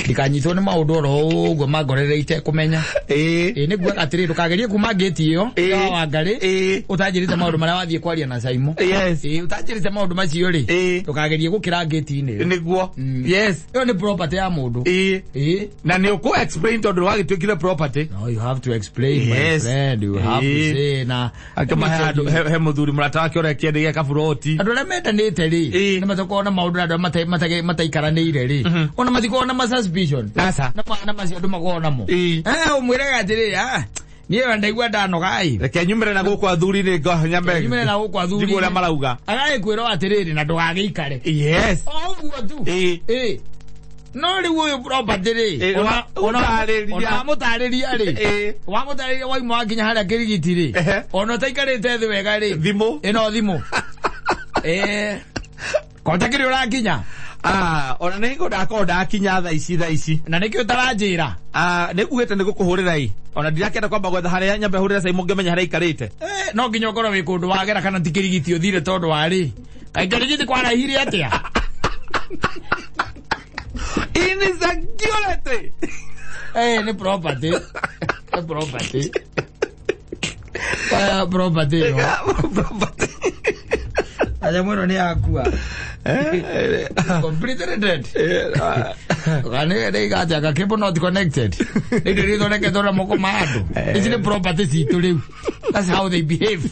Ndikanyitwo nĩ maũndũ oro ũguo mangorereire itekũmenya. Ĩ. Ĩ nĩ ngugaga atĩrĩrĩ, ndũkagerie kuma ngĩti ĩyo Ĩ. ya Wangarĩ Ĩ. ũtanjĩrĩte maũndũ marĩa wathiĩ kwaria na Saimo. Yes. Ĩ ũtanjĩrĩte maũndũ macio rĩ, Ĩ. ndũkagerie gũkĩra ngĩti-inĩ ĩyo. Nĩguo. Yes. Ĩyo nĩ property ya mũndũ. Ĩ. Ĩ. Na nĩ ũkũ explain tondũ wagĩtuĩkire property. No, you have to explain, my Yes. friend. You have to Ĩ. say na Akĩmahe handũ he mũthuri mũrata wake ũrĩa kĩendegia kaburoti. andũ arĩa mendanĩte rĩ Ĩ. nĩ matakoragwo na maũndũ na andũ arĩa mataikaranĩire rĩ ona matikoragwo na ma suspicion Aca. na macio andũ makoragwo namo. Ĩ. Ũmwĩraga atĩrĩrĩ, niĩ ndaigua ndanoga ĩ. Reke nyumĩre na gũkũ athuri nĩ nyambe. Nyumĩre na gũkũ athuri. Njigue ũrĩa marauga. Agagĩkwĩra atĩrĩrĩ na ndũgagĩikare. Yes. O ũguo tu. Ĩ. Ĩ. No rĩu ũyũ property rĩ, Ĩ, ũtarĩria. ona wamũtarĩria rĩ, Ĩ. wamũtarĩria wauma wakinya harĩa Kĩrigiti rĩ, Ehe. ona ũtaikarĩte thĩ wega rĩ, Thimũ. ĩno thimũ. Konta kĩrĩa ũrakinya. Ona nĩ ngũ ndakorwo ndakinya thaa ici. Na nĩkĩo ũtaranjĩra? Nĩ ngugĩte nĩ gũkũhũrĩra ĩ. Ona ndirakĩenda kwamba gwetha harĩa nyambe hũrĩre Saimo ngĩmenya harĩa aikarĩte. No nginya ũkorwo wĩ kũndũ wagera kana ti Kĩrigiti ũthire tondũ warĩ. Kaĩ Kĩrigiti kwaraihire atĩa? Insecurity. Nĩ property. Nĩ property. Property ĩyo. Property. Aja mũno nĩ akua. Completely dead. Nĩ igacha cable not connected. Nĩ indo iria ithondeketwo na moko ma andũ. Ici nĩ property citũ rĩu. That's how they behave.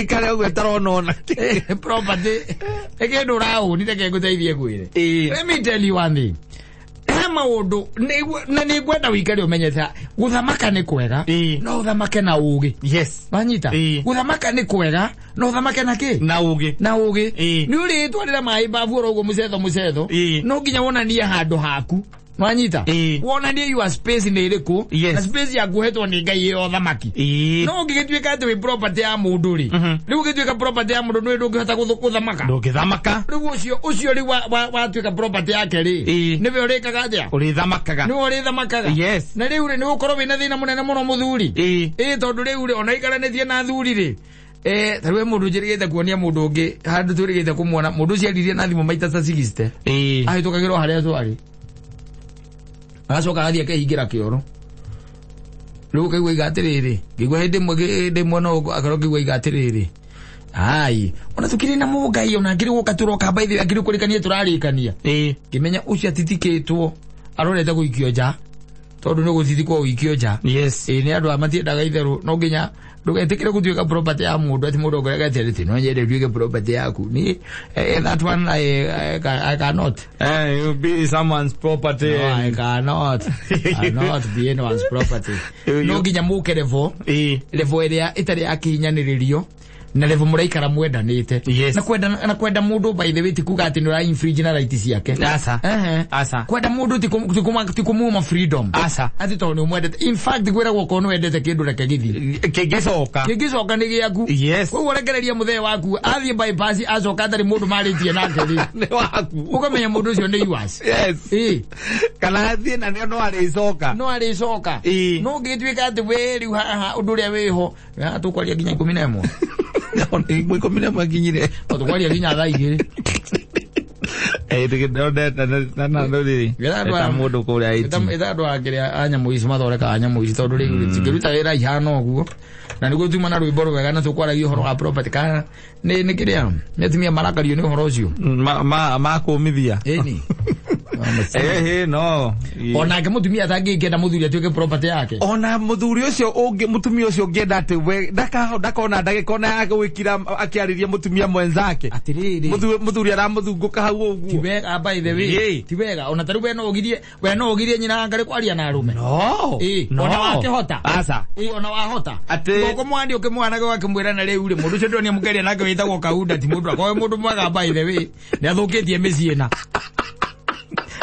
Ikare ũguo ĩtarona ona. Property. Nĩ kĩndũ ũraũni reke ngũteithie ngwĩre. Let me tell you one thing. He maũndũ na nĩ ngwenda ũikare ũmenyete gũthamaka nĩ kwega, no ũthamake na ũgĩ. Yes. Wanyita? Gũthamaka nĩ kwega, no ũthamake na kĩ? Na ũgĩ. Na ũgĩ. Ĩ. Nĩ ũrĩtwarĩra maĩ mbabu oro ũguo mũcetho mũcetho. Ĩ. No nginya wonanie handũ haku. Wanyita? Ĩ. Wonanie your space nĩ ĩrĩkũ. Yes. Na space yaku ũhetwo nĩ Ngai ĩyo thamaki. Ĩ. No ũngĩgĩtuĩka atĩ wĩ property ya mũndũ rĩ. Rĩu ũngĩtuĩka property ya mũndũ nĩ ndũngĩhota gũthamaka. Ndũngĩthamaka. Rĩu ũcio rĩu watuĩka property yake rĩ. Ĩ. Nĩwe ũrĩkaga atĩa? Ũrĩthamakaga. Nĩwe ũrĩthamakaga. Yes. Na rĩu rĩ nĩ ũgũkorwo wĩna thĩna mũnene mũno mũthuri. Ĩ. Ĩ tondũ rĩu rĩ ona ikaranĩtie na athuri rĩ. Ta rĩu he mũndũ njĩrĩgĩte kuonia mũndũ ũngĩ handũ twĩrĩgĩte kũmuona mũndũ ũcio aririe na thimũ maita ta 60. Ĩ. Ahĩtũkagĩrwo harĩa twarĩ. Agacoka agathiĩ akehingĩra kĩoro. Rĩu ũkaigua iga atĩrĩrĩ, ngĩigua hĩndĩ ĩmwe hĩndĩ ĩmwe no akorwo ngĩigua iga atĩrĩrĩ, ai ona tukĩrĩ na mũngai ona ngĩrĩ gũka tũroka by the way akĩrĩ kũrĩkania tũrarĩkania. Ngĩmenya ũcio atitikĩtwo arorete gũikio nja tondũ nĩ gũtitikwo ũikio nja. Yes. Ĩĩ nĩ andũ a matiendaga itherũ, no nginya ndũgetĩkĩre gũtuĩka property ya mũndũ atĩ mũndũ ongerere atĩ no nyende nduĩke property yaku. Ni that one I cannot. You'll be someone's property. No, I cannot. I cannot be anyone's property. No nginya mũke level. Level ĩrĩa ĩtarĩ ya kĩhinyanĩrĩrio na level mũraikara mwendanĩte. Yes. Na kwenda na kwenda mũndũ by the way ti kuga atĩ nĩ ũra infringe na right ciake. Asa. Asa. Kwenda mũndũ ti kũmuma freedom. Asa. Atĩ tondũ nĩ ũmwendete. In fact kwĩragwo okorwo nĩ wendete kĩndũ reke gĩthiĩ. Kĩngĩcoka. Kĩngĩcoka nĩ gĩaku. Yes. Koguo rekereria mũthee waku athiĩ bypass acoka atarĩ mũndũ marĩtie nake rĩ. Nĩ waku. Ũkamenya mũndũ ũcio nĩ yours. Yes. Ĩĩ. Kana athiĩ na nĩ no arĩcoka. No arĩcoka. Ĩĩ. No ũngĩtuĩka atĩ we rĩu haha ũndũ ũrĩa wĩho, haha tũkwaria nginya 11. 11 nginyire. No tũkwaria nginya thaa 2. Mũndũ kũrĩa IT. Ĩta andũ a kĩrĩa a nyamũ ici mathondekaga nyamũ ici tondũ rĩu cingĩruta wĩra ihana ũguo na nĩguo tuma na rwĩmbo rwega na tũkwaragia ũhoro wa property kana nĩ kĩrĩa nĩ atumia marakario nĩ ũhoro ũcio. Makũmithia. Ĩni. No. Onake mũtumia atangĩkĩenda mũthuri atuĩke property yake. Ona mũthuri ũcio ũngĩ mũtumia ũcio ũngĩenda atĩ we ndakona ndagĩka ona ya gwĩkira akĩarĩria mũtumia mwenzake. Atĩrĩrĩ. Mũthuri aramũthungũka hau ũguo. Ti wega by the way. Ti wega ona tarĩu we no ũgirie nyina ngarĩ kwaria na arũme. No. Ĩĩ, ona wakĩhota. Aca. Ĩĩ, ona wahota. Atĩ ũkũmwandi ũkĩmwanake ũgakĩmwĩra na rĩu rĩ mũndũ ũcio ndonĩa mũkeria nake wĩtagwo Kaunda ti mũndũ akorwo mũndũ mwega by the way nĩ athũkĩtie mĩciĩ na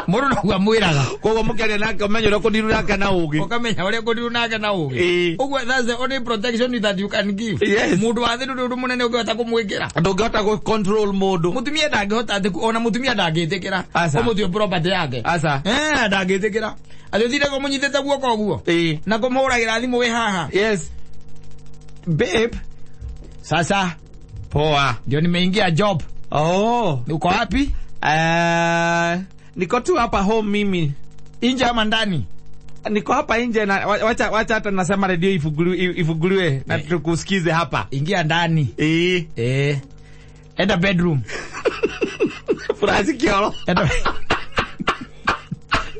mũndũ noguo amwĩraga. Koguo mũkĩaria nake ũmenye ũrĩa ũkũndiru nake na ũgĩ. Ũkamenya ũrĩa ũkũndiru nake na ũgĩ. Ũguo that's the only protection that you can give. Yes. Mũndũ wa thĩ ndũrĩ ũndũ mũnene ũngĩhota kũmwĩkĩra. Ndũngĩhota gũ control mũndũ. Mũtumia ndangĩhota atĩ ona mũtumia ndangĩtĩkĩra. Ũmũtue property yake. Aca. Ndangĩtĩkĩra. Atĩ ũtinde kũmũnyitĩte guoko ũguo. Na kũmũhũragĩra thimũ wĩ haha. Yes. Babe. Sasa. Poa. Ndio nimeingia job. Oh. Uko wapi? Niko tu hapa home mimi. Nje ama ndani? Niko hapa nje na wacha hata nasema radio ifunguliwe na tukusikize hapa. Ingia ndani. Enda bedroom. Furahi kioro.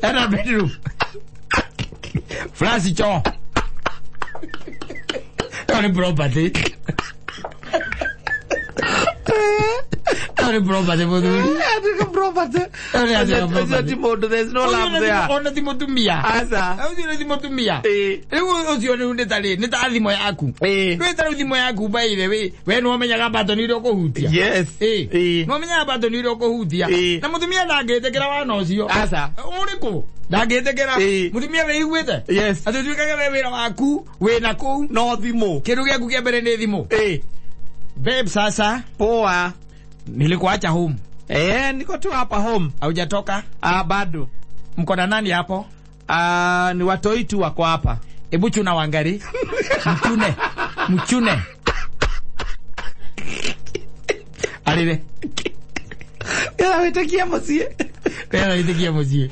Enda bedroom. Furahi choo. Hiyo ni property. Hiyo ni property mũthuri. Property. There's no love there. Ona ti mũtumia. Aca. Ũcio nĩ ti mũtumia. Rĩu ũcio nĩ ta nĩ ta thimũ yaku. Rĩu ta thimũ yaku by the way, we nĩ ũmenyaga button iria ũkũhutia. Yes. Nĩ ũmenyaga button iria ũkũhutia. Na mũtumia ndangĩtĩkĩra wana ũcio. Aca. Ũrĩkũ? Ndangĩtĩkĩra. Mũtumia wĩiguĩte? Yes. Atĩ ũtuĩkage we wĩra waku wĩna kũu. No thimũ. Kĩndũ gĩaku kĩa mbere nĩ thimũ. Babe sasa. Poa. Nilikuacha home. Niko tu hapa home. Haujatoka? Bado. Mko na nani hapo? Ni watoi tu wako hapa. Ebu chuna wangari. Mchune. Mchune. Arire. Wĩtĩkia mũciĩ. Wĩtĩkia mũciĩ.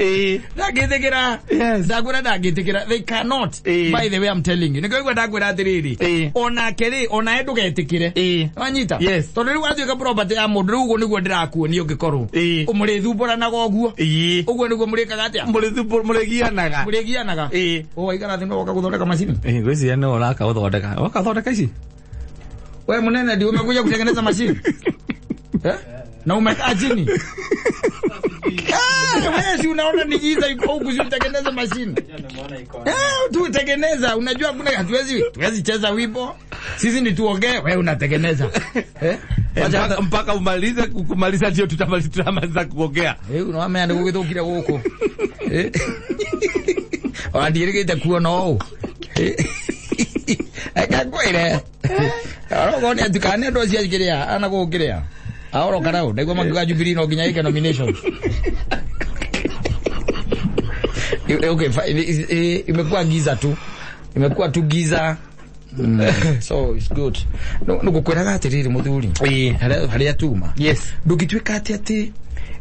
Ndangĩtĩkĩra. Yes. Ndakwĩra ndangĩtĩkĩra. They cannot. By the way I'm telling you. Nĩkĩo ndakwĩra atĩrĩrĩ. Onake rĩ, onawe ndũgetĩkĩre. Wanyita? Yes. Tondũ rĩu watuĩka property ya mũndũ rĩu ũguo nĩguo ndĩrakuonia ũngĩkorwo. Ũmũrĩthumbũranaga ũguo. Ũguo nĩguo mũrĩkaga atĩa? Mũrĩgianaga. Mũrĩgianaga. Waikara thĩ no woka gũthondeka macini. Ngwĩciria nĩ ũraka gũthondeka. Woka gũthondeka ici? We mũnene ndio umekuja kutengeneza machine. Na umekaa chini. Wewe si unaona ni giza iko huku, si utengeneze machine. Tu tengeneza, unajua kuna hatuwezi cheza wimbo. Sisi ni tuongee, wewe unatengeneza. Mpaka umalize kumaliza ndio tutamaliza kuongea. Unaona ndio gũgĩthũkire gũkũ. Ona ndiĩrĩgĩte kuona ũũ. Eka ngwĩre. Orogo nĩ atukane andũ acio kĩrĩa ana gũkĩrĩa. Aoro karau ndaigua makiuga Jubilee no nginya ĩke nomination. Okay, imekuwa giza tu. Imekuwa tu giza. So it's good. No ngũkwĩraga atĩrĩrĩ mũthuri. Harĩa tuma. Yes. Ndũngĩtuĩka atĩ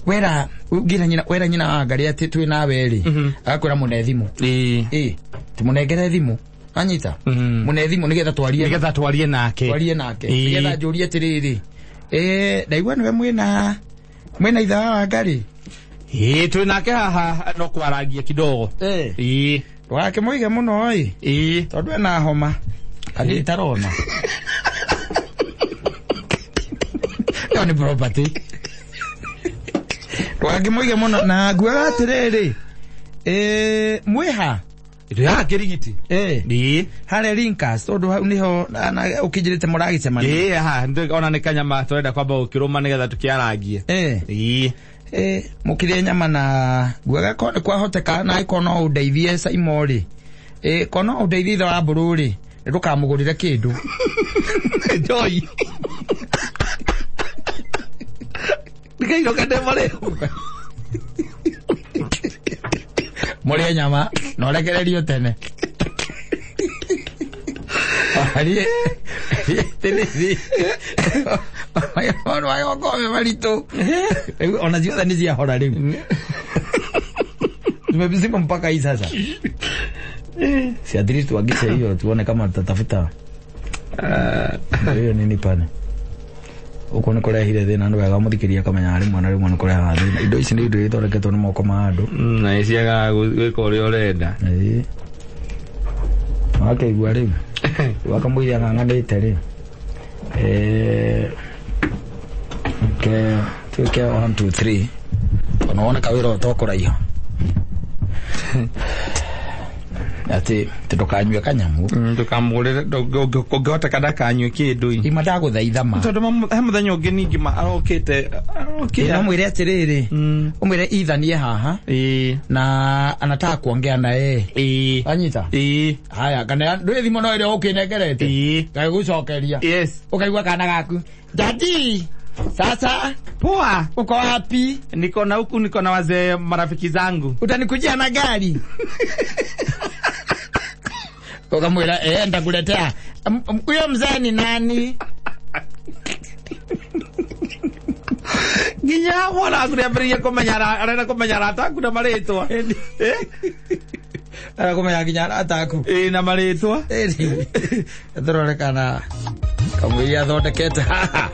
wera ngira nyina wera nyina wa ngarĩ atĩ twĩ nawe rĩ. Agakwĩra mũne thimũ. Tũmũnengere thimũ. Anyita mune thimũ nĩgetha twarie, nĩgetha twarie nake, twarie nake nĩgetha njũrie atĩrĩrĩ, ndaigua nĩwe mwĩna ithe wa Wangari. Ĩĩ, twĩ nake haha no kwarangia kidogo. Ĩĩ. Ndũgakĩmũige mũno ĩ. Ĩĩ. Tondũ ena homa kana itarona. Ĩyo nĩ property. Ndũgakĩmũige mũno na nguaga atĩrĩrĩ, mwĩha Ndĩ Kĩrigiti. Ĩĩ. Harĩa Linkas, tondũ hau nĩho ũkĩnjĩrĩte mũragĩcemania. Ĩĩ, haha ona nĩ kanyama tũrenda kwamba gũkĩrũma nĩgetha tũkĩarangie. Ĩĩ. Mũkĩrĩe nyama na nguaga ko nĩ kwahoteka na angĩkorwo no ũndeithie Saimo rĩ, ko no ũndeithie ithe wa Mbũrũ rĩ, ndũkamũgũrĩre kĩndũ. Joy. Ndikainoka ndĩ mũrĩu. Mũrĩe nyama na ũrekererio tene. Arie tĩrĩrĩ. Maũndũ maya makoragwo me maritũ. Rĩu ona ciothe nĩ ciahora rĩu. Tumezima mpaka hii sasa. Si at least tuagize hiyo tuone kama tutatafuta. Hiyo nini pale. Uko nĩ kũrehire thĩna, nĩ wega mũthikĩria akamenya rĩmwe na rĩmwe nĩ kũrehaga thĩna. Indo ici nĩ indo ithondeketwo nĩ moko ma andũ. Na iciagaga gwĩka ũrĩa ũrenda. Ĩĩ. Wakĩigua rĩu. Wakamũiria ng'ang'anĩte rĩ. Tuĩke 1 2 3. Ona wone kawĩra ũtokũraiha. Ati ndũkanyue kanyamu. Ndũkamũgũrĩre, ũngĩhoteka ndakanyue kĩndũ. Ima ndagũthaitha ma. Tondũ he mũthenya ũngĩ ningĩ ma arokĩte. No mwĩre atĩrĩrĩ, ũmwĩre ithanie haha. Ĩĩ. Na anataka kuongea na yeye. Ĩĩ. Anyita? Ĩĩ. Haya, kana ndũrĩ thimũ no ĩrĩa ũkĩnengerete? Ĩĩ. Ngagĩgũcokeria. Yes. Ũkaigua kana gaku. Daddy, sasa poa, uko wapi? Niko na huku, niko na wazee marafiki zangu. Utanikujia na gari? Ukamwira, nitakuletea. Huyo mzee ni nani? Nginya mwana waku nĩambĩrĩirie kũmenya arenda kũmenya arata aku na marĩtwa. Arenda kũmenya nginya arata aku. Ĩĩ, na marĩtwa. Ĩĩ, tũrore kana kamũiria athondekete haha.